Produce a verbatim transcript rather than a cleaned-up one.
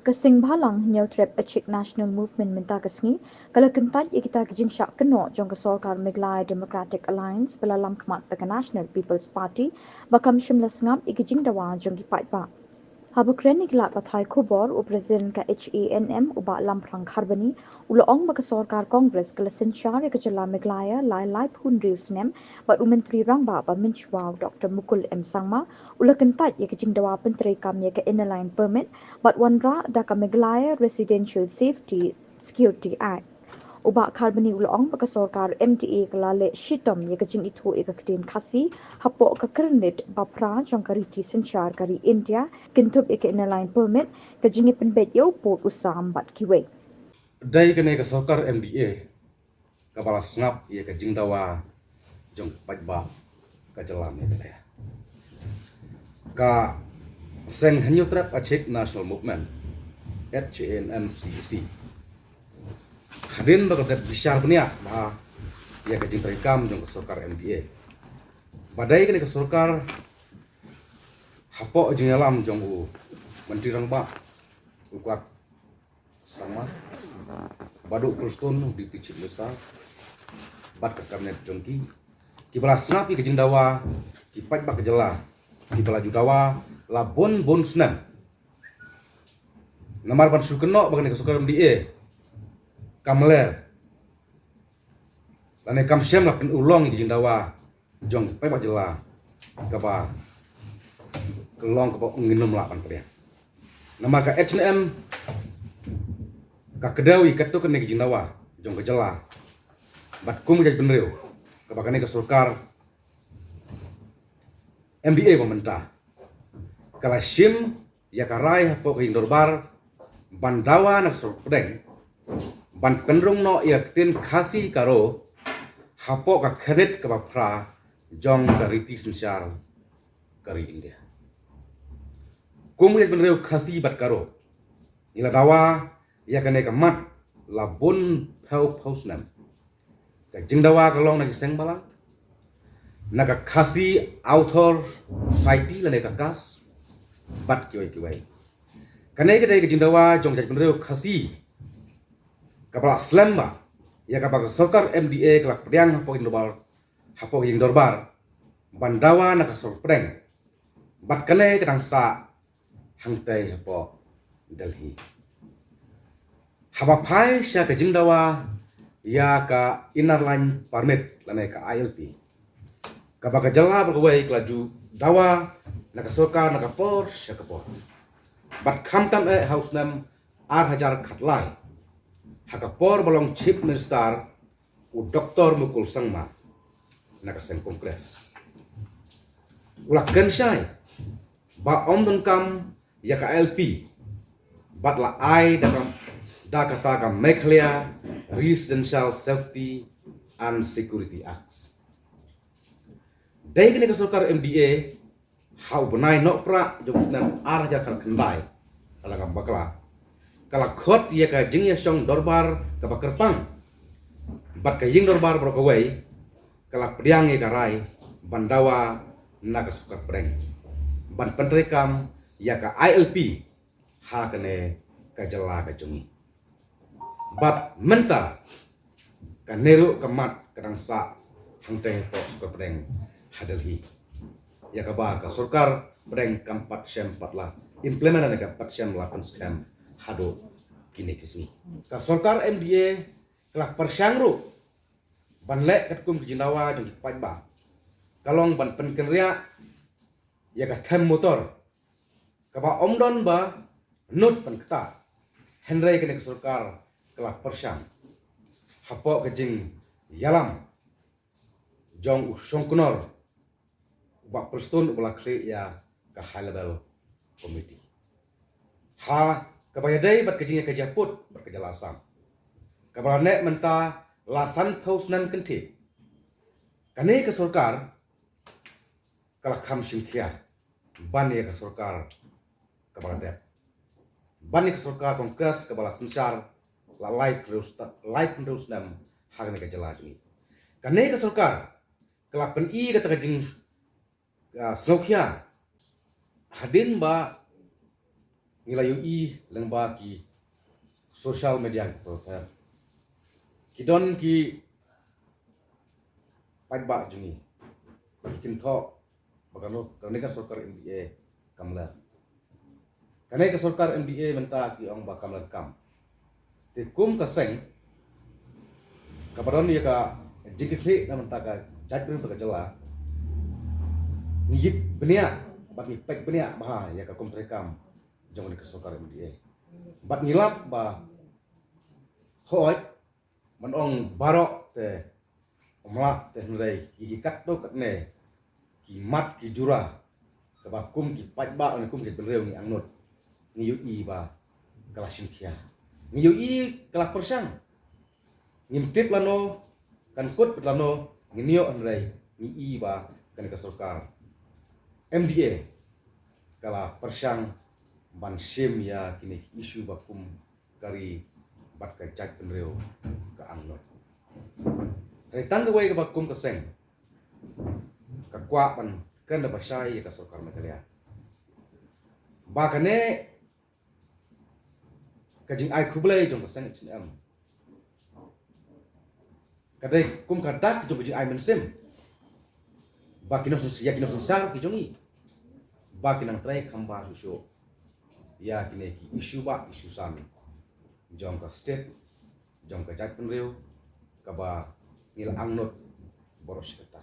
Ka Seng Bhalang Hynñiewtrep Achik National Movement mynta ka sngi ka la kyntait ïa kita ki jingshah kynnoh jong ka sorkar Meghalaya Democratic Alliance ba la lam khmat da ka National People's Party ba kam shym la sngap ïa ki jingdawa jong ki paidbah. Haba kren ïa ki lad pathai khubor, u President ka H A N M, u Bah Lamphrang Kharbani, u la ong ba ka sorkar Congress ka la synshar ïa ka jylla Meghalaya lai laiphew hynriew snem bad u Myntri Rangbah ba mynshuwa, u Doctor Mukul M Sangma, u la kyntait ïa ka jingdawa pyntreikam ïa ka Inner Line Permit bad wanrah da ka Meghalaya Residential Safety Security Act. U Bah Kharbani u la ong ba ka sorkar M D A ka la leh shitom ïa ka jingithuh ïa ka ktien Khasi hapoh ka kyrnit ba phra jong ka riti synshar ka ri India, kynthup ïa ka Inner Line Permit, ka jingïapynbeit ïa u pud u sam bad kiwei. Dei kane ka sorkar M D A kaba la sngap ïa ka jingdawa jong ki paidbah ka jylla Meghalaya. Ka Seng Hynñiewtrep Achik National Movement, H A N M C A C, hadien ba ka dep bishar bniah bha ïa ka jingtreikam jong ka sorkar M D A, ba dei kane ka sorkar hapoh jingïalam jong u Myntri Rangbah, u Kwat Sangma, bad u Prestone, u Deputy Chief Minister, bad ka Cabinet jong ki, kiba la sngap ïa ka jingdawa ki paidbah ka jylla kiba la ju dawa la bun bun snem. Namar ban shu kynnoh ba kane ka sorkar M D A kam ler lane kam shym la pynurlong ïa ka jingdawa jong paidbah jylla kaba ka long kaba ngin ym lah ban pdiang. Namar ka H A N M ka kdew ïa katto katne ka jingdawa jong ka jylla bad kum ka jaitbynriew kaba kane ka sorkar M D A ba mynta ka la shim ïa ka rai hapoh ka ïing dorbar ban dawa na ka sorkar pdeng ban pynrung noh ïa ka ktien Khasi Garo hapoh ka kyrnit kaba phra jong ka riti synshar ka ri India. Kum ka jaitbynriew Khasi bad Garo, ngi la dawa ïa kane ka mat la bun phew phew snem. Ka jingdawa ka long na ki seng balang, na ka Khasi Authors' Society lane ka KAS, bad kiwei kiwei. Kane ka dei ka jingdawa jong ka jaitbynriew Khasi kaba la slem bha ïa kaba ka sorkar M D A ka la pdiang hapoh ka ïing dorbar, hapoh ka ïing dorbar ban dawa na ka sorkar pdeng. Bad kane ka dang sah hangtei hapoh Delhi. Haba phai sha ka jingdawa ïa ka Inner Line Permit lane ka I L P, kaba ka jylla baroh kawei ka la ju dawa na ka sorkar na ka por sha ka por, bad khamtam eh ha u snem ar hajar khatlai, ha ka por ba long Chief Minister u Doctor Mukul Sangma na ka seng Congress, u la kynshai ba ym donkam ïa ka I L P bad la ai da ka, da kata ka Meghalaya Residential Safety and Security Act. Dei kane ka sorkar M D A ha u bnai Nohprah jong u snem ar hajar khatkhyndai, ha la ka bakla, ka la khot ïa ka jingïashong dorbar kaba kyrpang, bad ka ïing dorbar baroh kawei ka la pdiang ïa ka rai ban dawa na ka sorkar pdeng ban pyntreikam ïa ka I L P ha kane ka jylla ka jong ngi. Bad mynta kane ruh ka mat ka dang sah hangtei hapoh sorkar pdeng ha Delhi, ïa kaba ka sorkar pdeng kam pat shym pat la implement lane kam pat shym la pynskhem haduh kine ki sngi. Ka sorkar M D A ka la pyrshang ruh ban leh katkum ka jingdawa jong ki paidbah, ka long ban pynkynriah ïa ka them motor kaba ym don ba nud ban ktah. Hynrei kane ka sorkar ka la pyrshang hapoh ka jingïalam jong u shongknor u Bah Prestone uba la khlieh ïa ka High Level Committee, ha kaba ïadei bad ka jingïakajia pud bad ka jylla Assam, kaba la neh mynta la sanphew snem kynthih. Kane ka sorkar ka la kham shim khia ban ïa ka sorkar kaba la dep, ban ïa ka sorkar Congress kaba la synshar la laiphew sta-, laiphew snem ha kane ka jylla jong ngi. Kane ka sorkar ka la pyni kata ka jing, ah, sngewkhia hadien ba ngi la ïohi lyngba ki social media ki pyrthei. Ki don ki paidbah jong ngi ki kynthoh ba kano kane ka sorkar M D A kam leh. Kane ka sorkar M D A mynta ki ong ba kam leh kam. Te kum ka seng kaba don ïa ka jingkitkhlieh na mynta ka jaitbynriew ka jylla, ngi ïit bniah bad ngi peit bniah bha ïa ka kum treikam jong kane ka sorkar M D A. Bad ngi lap ba hooid, man ong baroh te ym lah te, hynrei ïa ki katto katne ki mat ki jura kaba kum ki paidbah ne kum ki bynriew ngi angnud, ngi ïohi ba ka la shim khia, ngi ïohi ka la pyrshang. Ngim tip lano kan kut bad lano ngin ïoh, hynrei ngi i ba kane ka sorkar M D A ka la pyrshang ban shim ïa kine ki issue ba kum ka ri bad ka jaitbynriew ka angnud. Hynrei tang kawei kaba kum ka seng ka kwah ban kren da ba shai ïa ka sorkar Meghalaya ba kane ka jingai khublei jong ka seng H N M ka dei kum ka dak jong ka jingai mynsiem ba ki nongsynsar, ïa ki nongsynsar ki jong ngi ba ki nang trei kham bha shuh shuh ïa kine ki issue ba issue san jong ka state, jong ka jaitbynriew kaba ngi la angnud baroh shi katta.